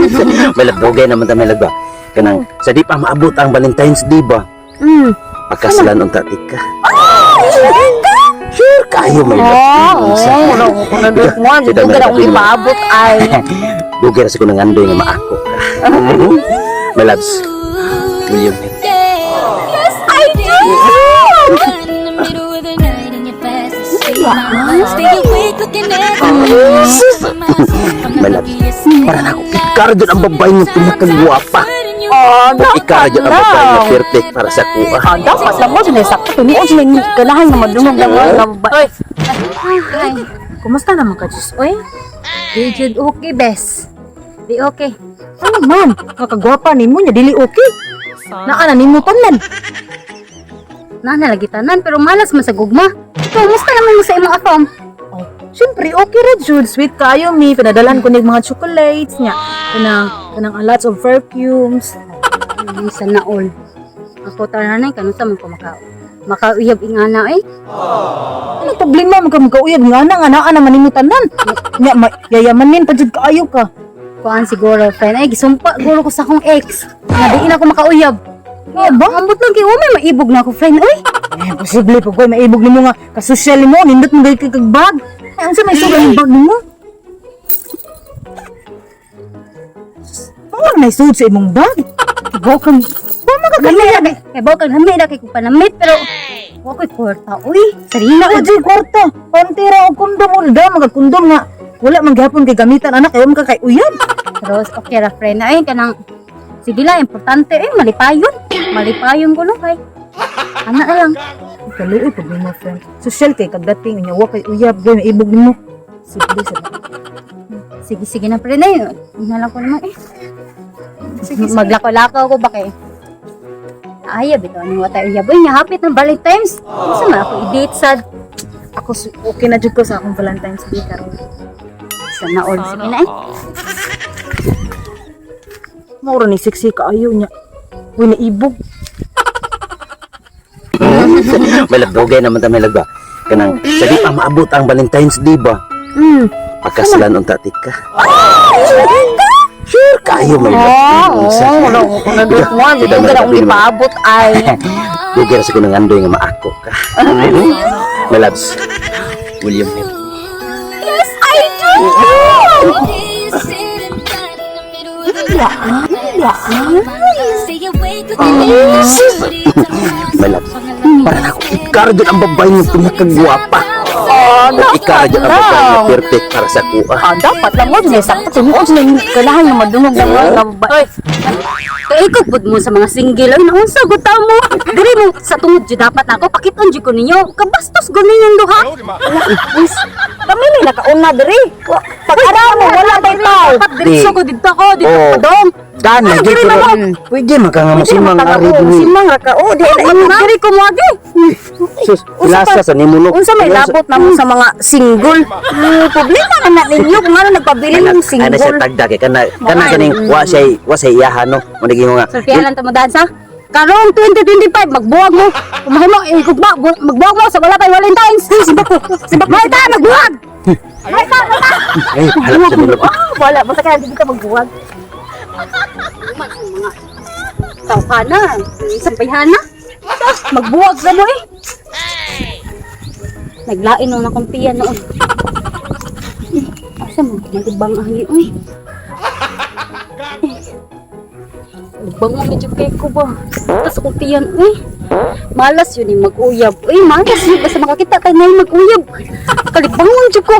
My love, dugay naman ta, my love ba. Kanang sa di pa maabot ang Valentine's Day ba? Pakasalan unta tika. Sure kayo, my love. Oh, wala ko na mo. Kita, Dugay na akong ipaabot ay. Dugay ra sa ko nangandoy nga maako ka. My loves, will you marry? Yes, I do. My love, para na ako. Ikaw ra ang babae nga pinakagwapa. Oh, Ikaw ra ang babae nga perfect para sa kuha. Ah, dapat lang mo sila sakto. Tinuod sila ni ganahan nga madungog lang nga babae. Ay, Kumusta naman ka, Diyos? Oy, di jud okay, bes. Di okay. Ano man? Nga kagwapa nimo nya dili okay. Naa na nimo tanan. Na lagi tanan pero malas man sa gugma. Ikaw, musta naman mo sa imong afam? Oh, syempre okay ra jud. Sweet kayo mi. Pinadalan ko nig mga chocolates nya. Kanang kanang a lots of perfumes. Ay, sana all. Ako tanan ay kanunsa man ko makauyab ingana eh. Anong problema man ka magkauyab nga naa naman nimo tanan? Nya yayamanin pa jud kaayo ka. Kuan siguro, friend. Ay, gisumpa guro ko sa akong ex. Nga di na ako makauyab. Nga ba? Ambot lang kay umay maibog na ako, friend. Uy, Eh, posible pag ko'y maibog nimo nga kasosyal nimo, nindot mo gay kag bag. Ay, unsa may sugod ang bag nimo? Mao na sugod sa imong bag. Kibaw kang wa Lami makakaliya. ra kay baw kang lami ra kay kung panamit pero wa ko'y kwarta. Uy, sarina Wa ko. jud kwarta. Pantira og kondom ulda mga kondom nga wala man gihapon kay gamitan anak kay wa man ka kay uyab. Pero okay ra, friend. Ay, kanang sige lang, importante eh malipayon. Malipayon ko no kay. Ana na lang. Kaluoy pag nimo, friend. Sosyal kay kagdating nya wa kay uyab gay maibog nimo. Sige sa Sige, sige na, friend. Ay, na lang ko naman eh. Sige, sige. Maglakaw-lakaw ko ba kay? Ay, bitaw ni wa tayo uyab. Uy, nya hapit ng Valentine's. Unsa man ako i-date sad? Ako okay na jud ko sa akong Valentine's Day karon. Sana all. Sige na eh. Mao ra ni sexy kaayo nya. Uy, naibog. My love, dugay naman ta, my love ba. Kanang sa di pa maabot ang Valentine's Day ba? Pakasalan unta tika. Sure kayo, my love. Oh, wala ko na mo. Kita, Dugay na akong ipaabot ay. Dugay ra sa ko nangandoy nga maako ka. My loves, will you marry? Yes, I do. My love, para na ako. Ikaw ra ang babae nga pinakagwapa. Oh, Ikaw ra ang babae nga perfect para sa kuha. Ah, dapat lang mo sila sakto. Tinuod sila ganahan nga madungog lang nga babae. Kay ikaw pud mo sa mga single ay naunsa gud ta mo. Diri mo sa tungod jud dapat nako pakiton jud ko ninyo. Kabastos gud ninyong duha. Kami ni nakauna diri. Pag araw mo wala pay tao. Dapat diretso ko didto ko dito Oh. pa dong. Dan, lagi pero pwede man ka nga mosimang ari diri. Simang ra ka. Oh, di na imo. Diri ko moagi. Sus, lasa sa nimuno. Unsa may labot na mo sa mga single? Problema na na ninyo kung ano nagpabili ng Ana siya single. tagda kay kana kana ganing wa siya iyahan no. Mo naging nga. Sultihan lang ta mo daan sa Karong 2025 magbuwag mo. Kumahimo eh kugma magbuwag mo sa wala pay Valentine's. Simba ko. Simba ko. May ta magbuwag. May ta, may ta. Eh, halap sa mulo. Ah, wala basta kaya hindi ka magbuwag. Mga tawhana, sampayhana. Magbuwag sa mo eh. Naglain noon akong tiyan noon. Eh, asa man ko malibang ani oy. Eh, Libang mo medyo kay ko ba? Tapos akong tiyan uy. Malas yun eh, mag-uyab. Uy, malas yun. Basta makakita tayo na mag-uyab. Kalibang mo dyan ko.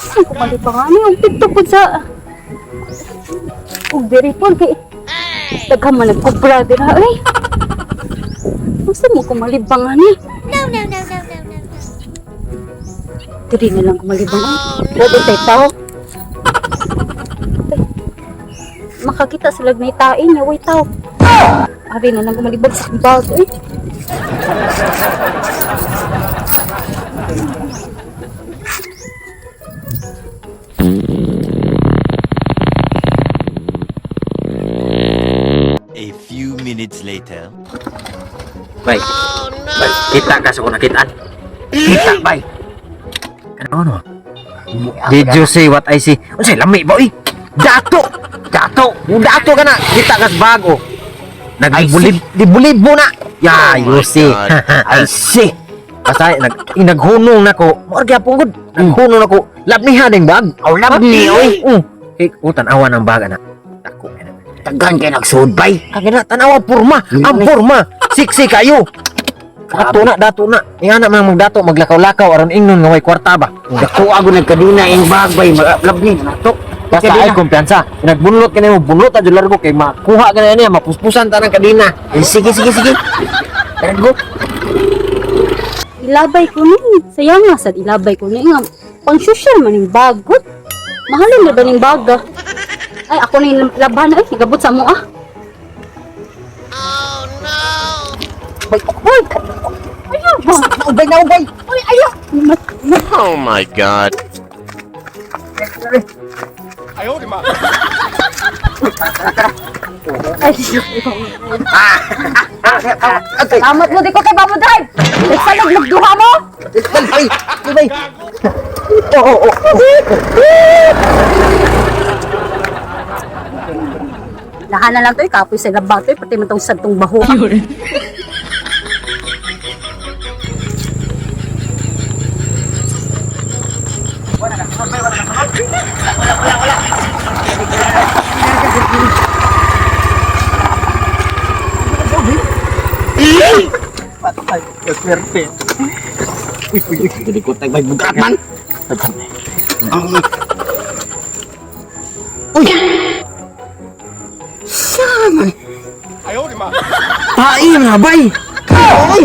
Saan ko malibang ani? Ang TikTok ko sa ug diri po kay daghan man nagkobra dira oy. Gusto mo ko malibang ani? No, no, no, no, no, no. Diri na lang ko malibang ay. Pwede tay tao. Ay, makakita sila may tae niya, way tao. Ari na lang ko malibang sa bag eh. A few minutes later. Bay. Bay, kita ka sa ko nakitaan. Kita, bay. Ano no? Did you see what I see? Unsay lami ba oy? Dato. Dato. Dato ka na. Kita kas bago. Naglibulib, libulibo na. Ya, Oh my you see. God. I see. Basta naghunong na ko. Mao gyapon gud. Naghunong na ko. Labnihan ning bag. Aw, labni, oy. Eh, oh, tan-awa ng bag ana. Dako na. Tagan kay nagsuod bay. Kagina tan-awa porma. Ang porma. Siksi kayo. Dato na, dato na. Ingana man magdato maglakaw-lakaw aron ingnon nga way kwarta ba. Dako ako nagkadina ing bag bay, labni na to. Basta ay kumpiyansa. Nagbunlot ka nimo, bunlot ta jud largo kay makuha ka na niya, mapuspusan ta ng kadina. Eh, sige, sige, sige. Tara go. Ilabay ko ni. Sayang nga sad ilabay ko ni nga. Pang social man ning bagot. Mahalin na ba ning baga? Ay, ako na yung laban ay, nagabot sa mo ah. Oh no! Uy! Ayaw ba? Ubay na ubay. Uy, ayaw! Oh my God. Ay, Salamat mo, di ko kay Babo Drive! Nagsalag nagduha mo! Bay, bay, bay. Oh, oh, oh. Lahan na lang to, eh, kapoy sa labang to, eh, pati man tong santong baho. Dili ko tag bay bugat man. Uy. Saan man? Tain na bay. Oy.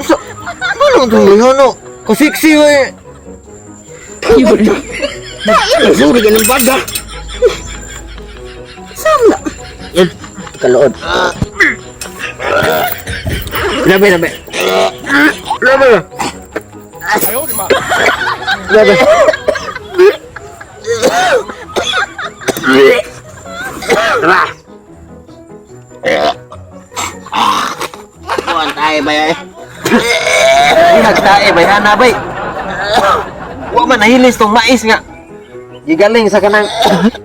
Sa ano to no? Kasiksi we. Ay, suri ka ng baga. Saan na? Yan, kalood. Labi, labi. Labi. Labi. Tara. Kuhan tayo ba eh? Nagtae bay hana bay. Wa man nahilis tong mais nga. Gigaling sa kanang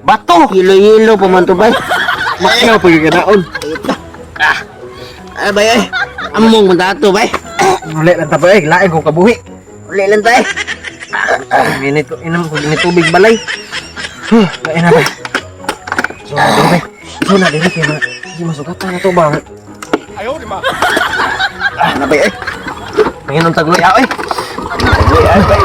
bato. Hilo-hilo pa man to bay. Makaw pag ganaon. Ay bay ay. Among man dato bay. Uli lang ta bay, lain ko kabuhi. Uli lang tayo. Minit ko inom ko gini tubig balay. Huh, lain na bay. So na diri bay. So na diri kay ma. Di masugatan na to ba. Ano bay ay? Manginom tagloy ah, oy. Ay bay ay bay.